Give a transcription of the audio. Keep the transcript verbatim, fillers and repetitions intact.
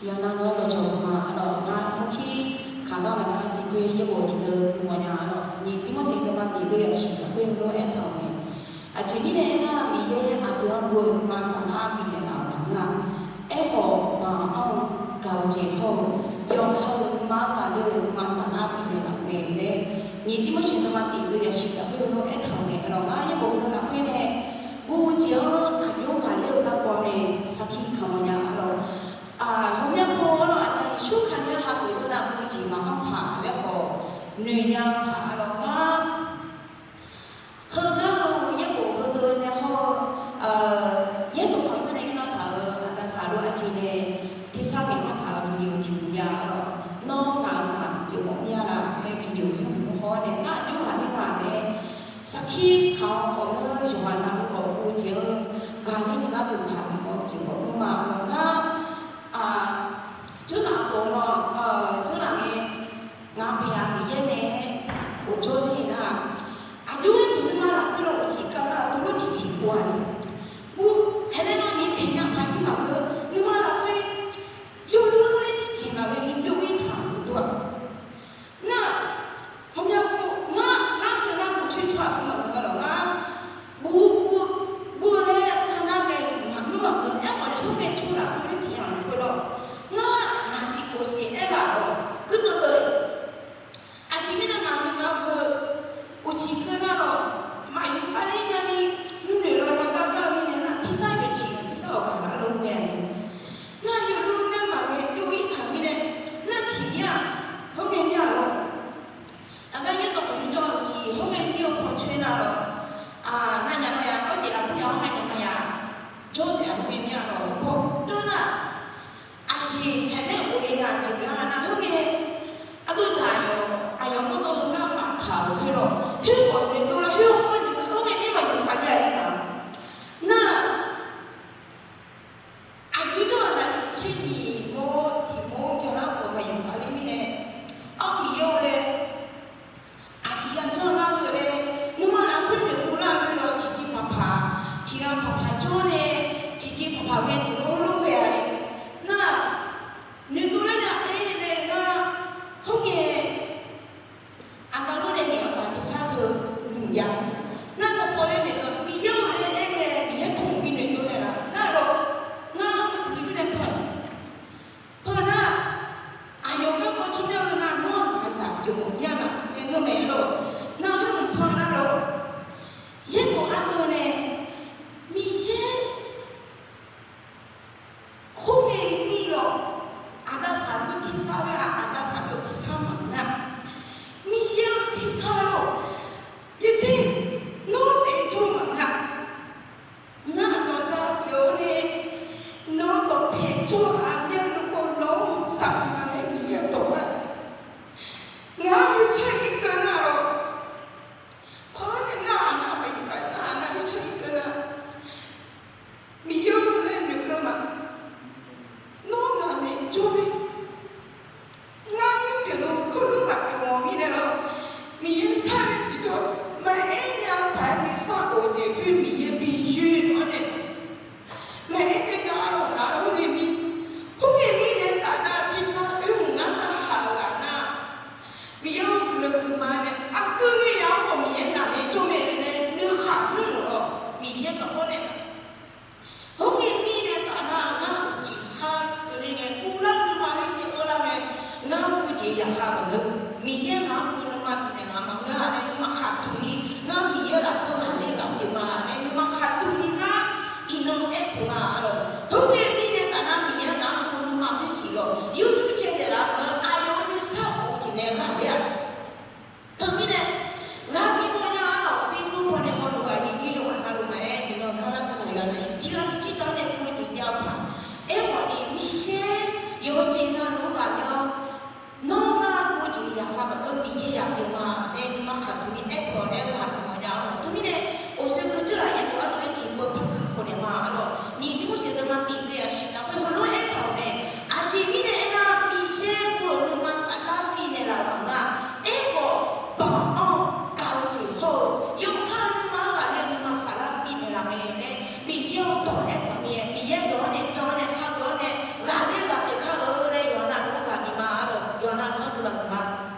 Yawqnan-anr dawqcawq ma arlawq, ngar sarkir kaq gar maqnar siqkhoer yaerbof tiqdeuv gui mawfnya arlawq. Nyiq Tirmorseq deuvma tiq deuv yasiq lafkhoer heulof-aer aertaq-euq mae. Aqjeq mirnae aernar, Miqyaer aqdui-anr gui-eu nuima saflar bifnaeq laf-euq maqngeur-a. Aerkhawf, baq anr-eu gaq-eu jeq hawr-eu, yawqha-euq nuima-anr gaqler-eu nuima saflar bifnaeq laf-euq mae laer, Nyiq Tirmorseq deuvma tiq deuv yasiq lafkhoer heulof-aer aertaq-euq mae arlawq. Ngar yaerbof deuv lafkhoer nae guv-eu jeq-anr aqjox ghaqler-eu garkawv nae sarkir kamq mawfnya arlawq. Aq, hawmyanr paw arlawq, aqda Yeqsur Kali-anr hageuf deuv nar guv jeq maqanr paq laer khawf noeqnya paq arlawq. Ngar heugar-eu yaerbof heudeuv nae hawr-eu, yaerdawq paq-aer nae irnar taq-euq aqda saqlof aqjeq nae tersar maeq-anr taq-euq video tiq hmq jav arlawq. Nawr ngaq-euq zaq pyeuf mawf mir-a laf laer video yamq hawr nae ngar aqjox ghaqler nga laer sarkir kaq-awr khawf ngeur, yawqghaq navluf khawf guv-eu jeq-anr ghaqler ni gharduq ghaq bif mawf-eu jeq khawf ngeur ma arlawq. Ngar, aq, janrlaf khof-eu lawr, janrlaf ngae, ngaq pyaeq-aq Miqyaer nae-aer ghofjawr ler nar, aqjox-aer tiq nuima lafkhoer lawr uqcif kar nar tov lor tiqjeq pov-a ni. Ur, haeq laer nawr ni teq nya paq jir maqngeur, nuima lafkhoer yawlor lor laer tiqjeq maqghae ni byov-ir taq-euq deuq-aq. Nar, hawmyanr paw ngar, ngar teu nar guv coer tsawrhaq nar maqngeur arlawq. Ngar guv, guv, guv-eu laer taqnar ngae maqnmr maqngeur. Aerkhawf nae heugar coer lafkhoer tiq yamq lafkhoer lawr, ngar ngaq siq khof siq aer ghaq-awq guirdeuv deuv. Aqjeq mirnae ngaq nuima heu uqcif keuv nar lawq, maqyuf khavler nyani nuinoeq law yagar gar-eu mirnae nar tersar yawqjeq tersar awqgaq lar lof ghae-a ni. Nar yawlor nae maqghae byov-ir taq mirnae nar tiq mir-aq, heugar mir-a lawq. Aqgar yaerdawq khawf nymr jawr-eu uqcif heugar mir-eu paw coer nar lawq. Aq, nganyaf maqya, arjeq aqbur ya-awr nganyaf maqya, jawr taef-a heugar mir-a lawq paw jawr nar. Aqjeq haeq laer ghofle-a jeq byan-a nar heugar, ardov dzaq aqyawf, aqyawf mawrdov heugar maqkaq-euq khoer lawq, khoer khawf noeqdov lar khoer-awr mawrnoeq nar heugar mir maqyuf khavler-a ler ma. Nar, aqjox janr-eu lafnyir tser nyiq mawr tiq mawr byanlar khawf maqyuf khavler mirnae, armiq-awr laer aqtiq ya janr lar-eu laer, nuima lafkhoer noeqkov lar-eu lawr tiqjeq paqpaq, tiq ghaq paqpaq jawr nae, tiqjeq paqpaq ghae noeqlor lor ghae-a le. Nar, noeqdov lar nya aer nae ngar, hawr ngae, aqda lor nae ngaeq-awr taq tersar teu mqjav. Nar tsawrpawf laer noeqdov Miqyaer-or laer aer ngae Miqyaer tmq binoeq dov naeq laf nar lawq. Ngar maqteuq jir nae pan pan nar, aqyawf garkawv tsawrmyanr-eu nar nawr ngaq-eu zaq pyeuf mawf mir-a laf nae ngeur mae lawq. Nar hawr mqpan nar lawq. Yaerbof ardeuv nae Miqyaer khoerngae ni lawq, aqda saqlof tersar ghae-a, aqda saqlof tersar maqngeur-a. Miqyaer-eu tersar lawq. Yawjeq, nawr daefzir maqngeur-a. Ngar nawq da pyeuf-awr nae, nawr dawqpae jawr-aq mir-a luf khawf nawq-anr saqma laer Miqyaer dawq-a. Ngar yawtsaq irkeuv nar lawq. Par nae ngar aqnav maqyuf kar nar aqnav yawtsaq irkeuv nar, Miqyaer-or laer noeqkeuv ma. Nawr ngaq nae jawr-ir. Ngar nymr pyeuf-eu khoerlof maqpyeuf mawf mirnae lawq. Miqyaer sar-aer tiqjawr maqaer nya paq-aer nae sar-euq jeq khoer Miqyaer bi yoer-anr nae maqaer nya nya-a lawq nar, khoerngae mir, khoerngae mirnae taf nar tersar oermq ngar narhaq-euq ghaq nar, Miqyaer-or guiqlanq huiqma nae aqgeu ngae ya-awr khawf Miqyaer ngaq nae jawr mae nae nuikhaq hmr-euq lawq. Miqyaer tawq-awr nae Hawr ngae mirnae taf nar ngar uqcif har keuvle ngae uvlanr nuima khoer caev-awr lar ngae, ngar guv jeq yaqkhav maqngeur. Miqyaer ngaq-anr guv nuima bifnaeq ngaq maqngeur-a nae nuima khaqduq ni, ngar Miqyaer lafkhoer ghaqler ghaq pyeuf ma nae nuima khaqduq ni ngar iqnan aer peuq ma lawq. Hawr ngae mirnae taf nar Miqyaer ngaq-anr guv nuima khoer siq lawq. Yurjur caev taef laf maqngeur, aqyawf-anr nuisar of-eu jeq nae ghaqler-a. Teumirnae, ghaq bimawr nya-a lawq, Facebook paw nae hawluf-aq, Yeqsur yawqghaq navluf maqaer, iqnan gar lar taq taq yawqghaq nar, tiq ghaq tiqcir jan nae guv-eu jeq jav-eu paq. Aerkhawf ni Miqyaer yawqjeq navluf-anr ghaq byan-awr, nawr ngar guv-eu jeq yaqkhav maqngeur, Miqyaer yaq pyeuf ma nae nuima khaqduq ni aerpawf nae-aer ghaq bimawr nya-a lawq. Teumirnae, awqshoe keuv jir laf yaerbof ardov aer tiq beu par gui khawf naeq ma-a lawq. Nyiq Tirmor nar,